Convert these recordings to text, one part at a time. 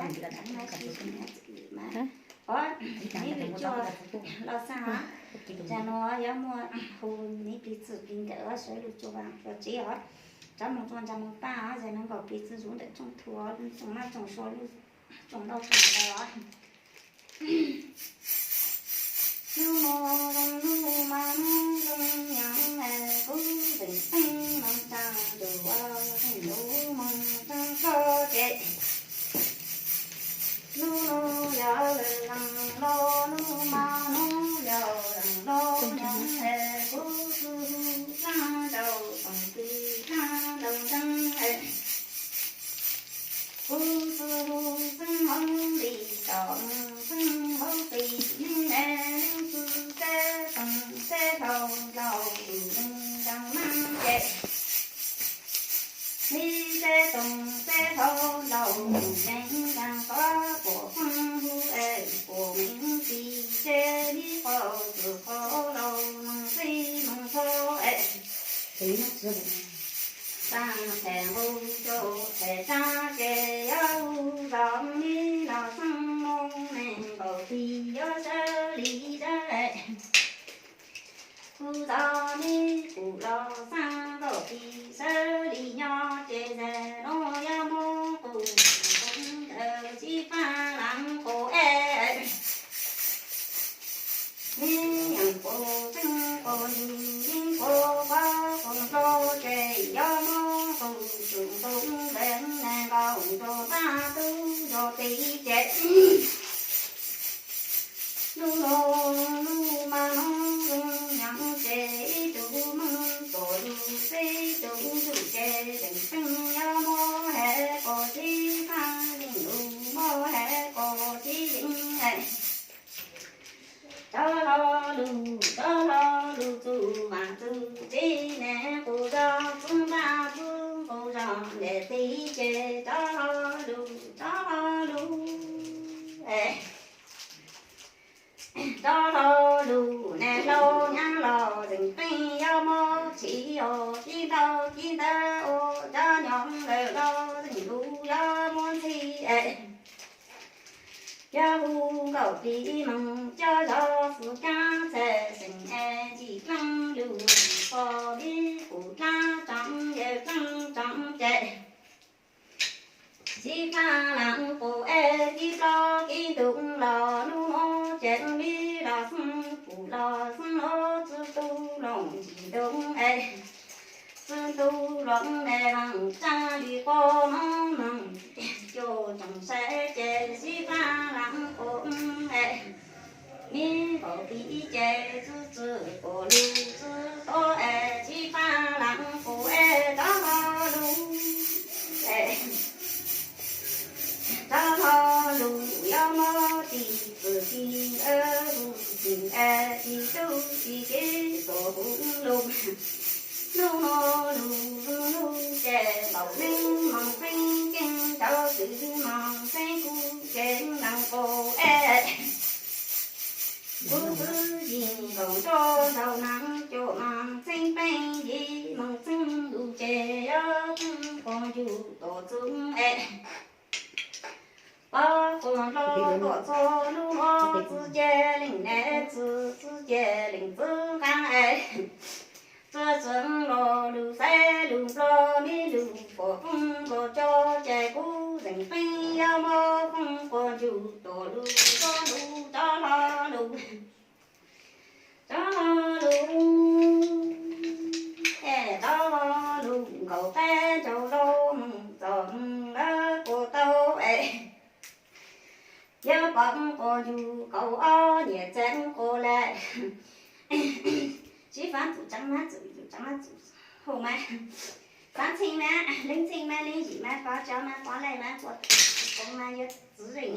Os, neb lus cuaj los xaj os, tam no yuav muaj hu neb piv txwv piv nkawm sawv lus cuaj vas cuaj tsib os. Rov mus rua nra mus paj os, yog nees nkaum piv txwv zuv ntawm tsoom thuam tsoom maj tsoom sua, tsoom ntau tsoom ntawd os. Hnub no zoo hnub mas hnub zoo nyoog, kuv zeem pheej moog tsaa ntuj, zeem lub moog tsaa koj ces hnub no yog lwm leej los, hnub mas hnub yog leej los nyoog, kuv xwb hu dlaab rau toom tw dlaab rau ntseeg. Kuv xwb hu xeeb hauv nqis tom xeeb hauv qis, neeg es neeg xwb xeb toom xeb hlau laus lus neeg ncaag maab ces, neeg xeb toom xeb hlau laus lus neeg ncaag, qhov puam xeeb hu es puam meej tsis tseg, nib qhov txwm qhov laus moog txij moog txho es taag them nqus rua them tsaa ces yuav hu zog nib los xeeb moog neeg nkaum txij yuav sawv li dlaab. Kuv zog nib kuv los xeeb nkaum txij sawv li nyob ces zag nuav yuav muab kuv ntawd tsis faaj laam quas es, nib yeej quas xeeb quas yug yeej quas pab quas nplua ces yuav muab kuv tsum nqus ntev neeg nkaum nrug pab tub nrug tij ces hnub no hnub mas hnub zoo nyoog ces ib tug moog tuam lug xib tug ntsuj ces zeem pheej yuav muab has quas tsis faaj yeej lug muab has quas tsis yeej. Rov hlo lug, rov hlo lug txuj vaam txuj tsi, neeg quas zog txwv npaj txwv nqus zog ntes tij ces rov hlo lug, rov hlo lug. Rov hlo lug, neeg laus nyaab los zeem pheej yuav muab txhij os, tib ntau tib ntawd ua cov nyob lawm los zeem lug yuav muab ntxhi es. Yog hu nkaum tij moog cov zog xwm kaab txhais xeem es tsis dlaab lug, qhov nib kuv dlaab tsoom yawg dlaab tsoom ces tsis faaj laam quas es tib plaub kib ntuj los nub nuav ces nib los xeeb kuv los xeeb los txwv tub los tsis ntuj es txwv tub los es vaaj tsaa li quas moog moog cuaj tsoom sai ces tsis faaj laam quas es nib nkaum tij ces txwv txwv quas lug txwv tuab es tsis faaj laam quas es rov hlo lug es rov hlo lug yuav muab tij txwv tij hu tij es tij tub tij kiv tuam hu lug. Nub nuav lug lug ces nkaum neeg moog xeeb keeb, rau twg moog xeeb kuv ces laam quas es kuv twb yim nkaum nroj nraug naag cuaj moog xeeb peeb, yim moog xeeb lug ces yuav xeeb quas yug tuam txug es pab quas nplua tuam txug nub nuav txwv ces leej neeg txwv txwv ces leej txwv qaab es txwv txwv los lug xaiv lug nplua nib lug puam foob nkaus cov ces kuv zeem pheej yuav muab foob quas yug tuam lug tuab lug rov hlo lug, rov hlo lug es rov hlo lug nkaum qaib nraug laug moog txom moog lawv quas tau es yuav pom quas yug kaum ob nyiam txeev quas lawm. Sib faam txum tsaab mab txum tsaab mab txum hu mab, faam txheej mab, leej txheej mab, leej yim mab, pab tsob mab, pab lej mab, pab txoov mab, yuav txwv zeej.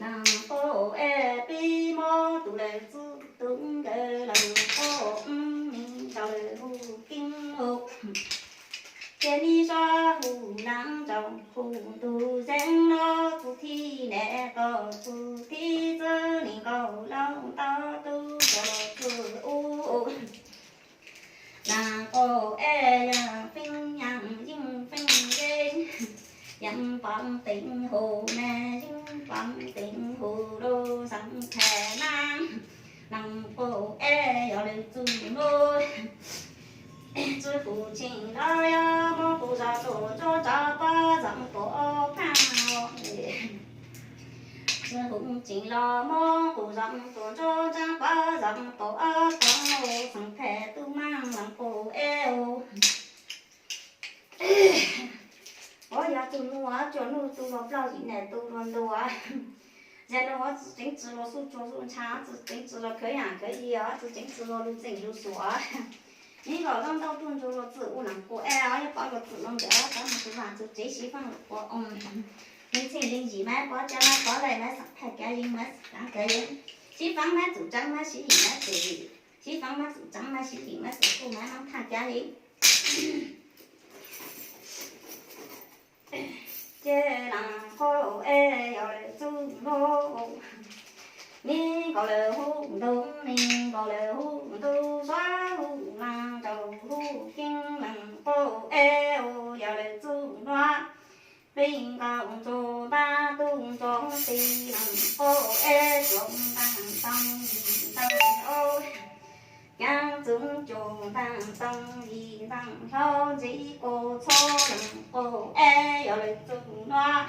Laag quas es pib mob tug lawm txwv tug lawm, laag quas mib rau lawm hu keeb hu, ces mib sab hu laag rau hu tug zeej los txwv thib neb tog txwv thib txwv neeg nkaus laug tog tug rau txwv u. Laag quas es yaam feeb yaam yeej feeb yeej, yaam pom teev hum ne, yeej poob teev hum lug xeev Thaib Maab, leej qub es yog lwm txuj nuav. Tsi hu tseem los yog muab qub zog tuaj tsuab tso pab zog tuaj phaab. Tsi hu tseem los muab qub zog tuaj tsuab tso pab zog tuaj phaab, xeev Thaib tub maab leej qub es. Puab yog tug nuj, tsuas nuj tug luag plaub, yim ne tug luag ntuas. Zag nuav tsi tseev tsi luag xuj tsuag xuj ntsha, tsi tseev tsi luag khawv yaam khawv yig, tsi tseev tsi luag lug txeem lug xuav. Neb nkaus lub ntaub tuj ntsuag luag txwm ua leej qub es, yog pab luag txwm lug ntawd pab mus tug vaam tug tsev Sib Faab lug ua oo. Leej txheej leej yim mas pov cov mas pov lawm mas xeem Thaib kaav yeej mas xeem kaav yeej. Sib Faab mas txwm tseev mas Sib Yim mas txwm yim, Sib Faab mas txwm tseev mas Sib Yim mas txwm kuj mas Maab Thaaj kaav yeej. Ces leej qub es yog lwm txuj nuav. Neb nkaus lawm huv ntuj, neb nkaus lawm huv ntuj, suav huv laag rau huv keeb, leej qub es yog lwm txuj nuav. Peb nkaus ntsuag npab tug ntsuag tij, leej qub es tsuas ntaag tau yim ntaag hlob, cav txug cuag ntaag tau yim ntaag hlob, ntxiv kuas txhua leej qub es yog lwm txuj nuav.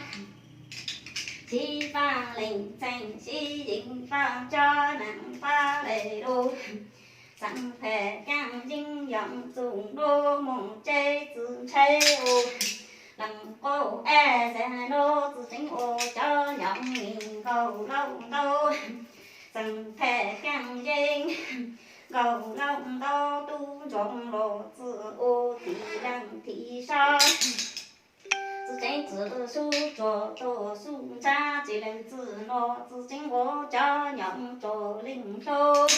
Sib Faab leej txheej Sib Yim pab cov neeg pab le lug, xeem Thaib kaav yeej yog txuj nuav moog tsev txwm ntshai ua. Leej qub es zag nuav tsi tseev ua cov nyob nkaus lauj ntau, xeem Thaib kaav yeej nkaus lauj ntau, tub ntsuag luag txwm ua tim leej tim sab. Tsi tseev tsi xuj tsuag tuaj xuj ntsha, tsi leej txwm nuav tsi tseev ua cov nyob tsuag leej hlub,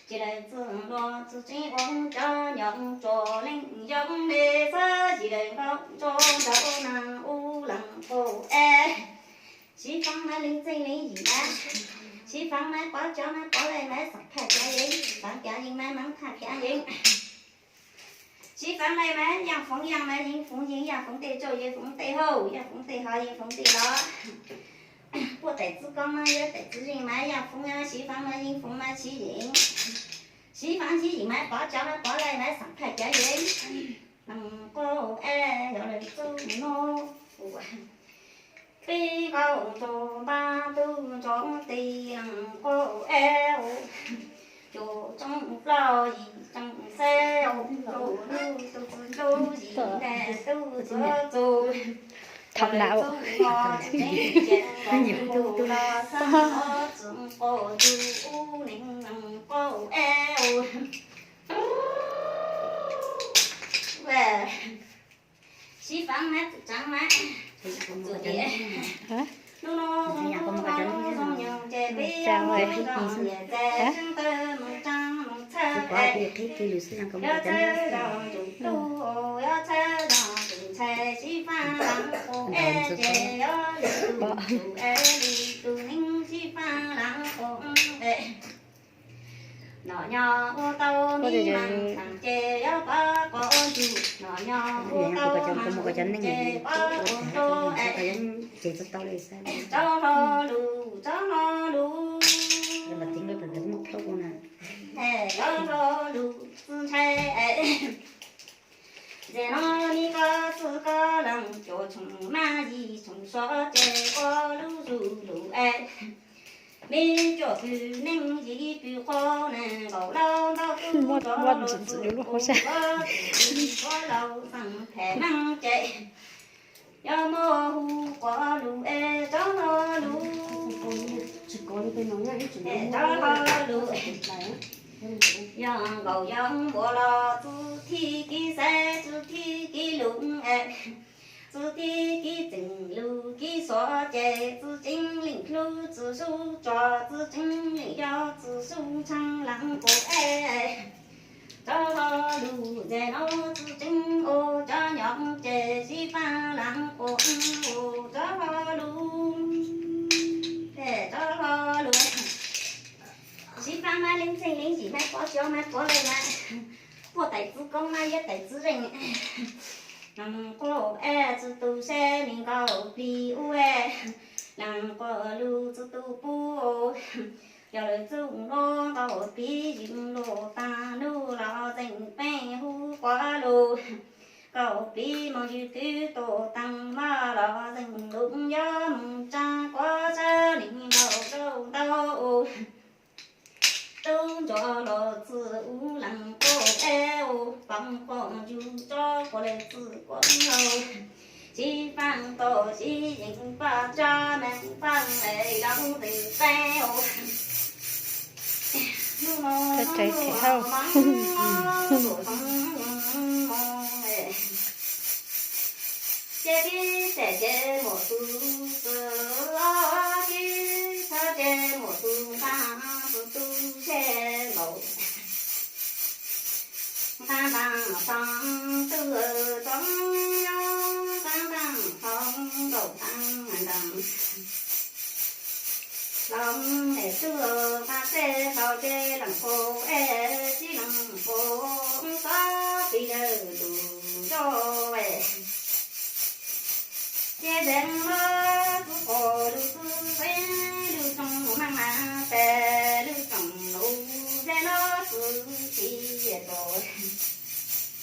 tsi leej txwm nuav tsi tseev ua cov nyob tsuag leej yoog le xwb, tsi leej nkaus tsuag ntau naag ua leej qub es. Sib Faab mas leej txheej leej yim mas, Sib Faab mas pov cov mas pov le mas xeem Thaaj kaav yeej, Faab kaav yeej mas Maab Thaaj kaav yeej. Sib Faab le mas yaaj foov yaaj mas yeej foov yeej, yaaj foov tej tsauj yeej foov tej hauj, yaaj foov tej hov yeej foov tej loj. Puab taim txwv koob mas yog taim txwv zeej mas yaaj foov yaaj, Sib Faab mas yeej foov mas Sib Yim. Sib Faab Sib Yim mas pov cov mas pov le mas xeem Thaaj kaav yeej. Leej qub es yog lwm txuj nuav. Peb nkaus ntsuag npab tug ntsuag tij, leej qub es cuag tsoob plaub yim tsoob xeeb, cuag lub tug txwv ntsuag yim ne tug txwv txug. Thaum nav txwv ua txwv tseeb ces nkaus tug los xab os txwv nqua tug ub neeg leej qub es. Sib Faab mas txwm tseev mas txwm diam. Lub nuav zoo ntuj, lub nuav zoo nyoog ces peb yuav zoo yam txawj tseeb tawm moog tsaa moog txhawb, yuav txhawb zog ntsuj tug, yuav txhawb zog ntsuj ntxhais, Sib Faab leej qub es ces yuav lwm tug es lwm tug neeg, Sib Faab leej qub es. Nom nyob ua tau mi maam taag ces yuav pab quas ntug, nom nyob ua tau maam ces pab quas ntug es. Tsob hlo lug, tsob hlo lug, tsob hlo lug txwv ntshai es. Zag nuav mi koj txwv koj leej cuaj tshooj maj yim tshooj suav ces ua lub zug lug es. Mi cuaj pw neej yim pw quas neeg nkaus lauj ntau tub rog luag txwm ua txwv suav lauj xeem Thaib Maab ces. Yuav muab hu quas lug es tsob hlo lug, tsob hlo lug. Yog nkaus yog npua los txwv thib kib xaiv txwv thib kib lug es, txwv thib kib txeem lug kib suav ces txwv tseeb leej hlub txwv sub tso txwv tseeb leej yog txwv sub tshee leej qub es. Tsob hlo lug zag nuav txwv tseeb ua cov nyob ces Sib Faab leej qub ua tsob hlo lug, tsob hlo lug. Sib Faab mas leej txheej leej yim mas pov cov mas pov le mas, puab taim txwv koob mas yog taim txwv zeej. Leej quaj es txhua tus seb nws nkaus plig ua, leej quaj lug txhua tus pub. Yog lawv txuj loj nkaus plig yws lug taag lug los zeem peeb hu quav lug. Nkaus plig moog yws twb tuaj taag maj los zeem lug yob moog tsaa quav sab nws nkaus rau ntau. Tub ntsuag los txwj ub leej quaj es ua, poob quaj yws tsob quaj lawv txwj quaj laug. Sib faaj tau sib yeej paj tsab meej faaj es lawv twb teeb ua. Tes teb tsis hauj. Ces pib tes ces muaj tus txwv, pib txhab ces muaj tus nqaa, tus tub seb nkaus. Nqaa ntaag too tub too, nqaa ntaag too nkaus ntaag ntaag. Los es tub nqaa tej qau ces leej quaj es sib leej quaj, xob plig lawv lug nrov es. Ces zeem maj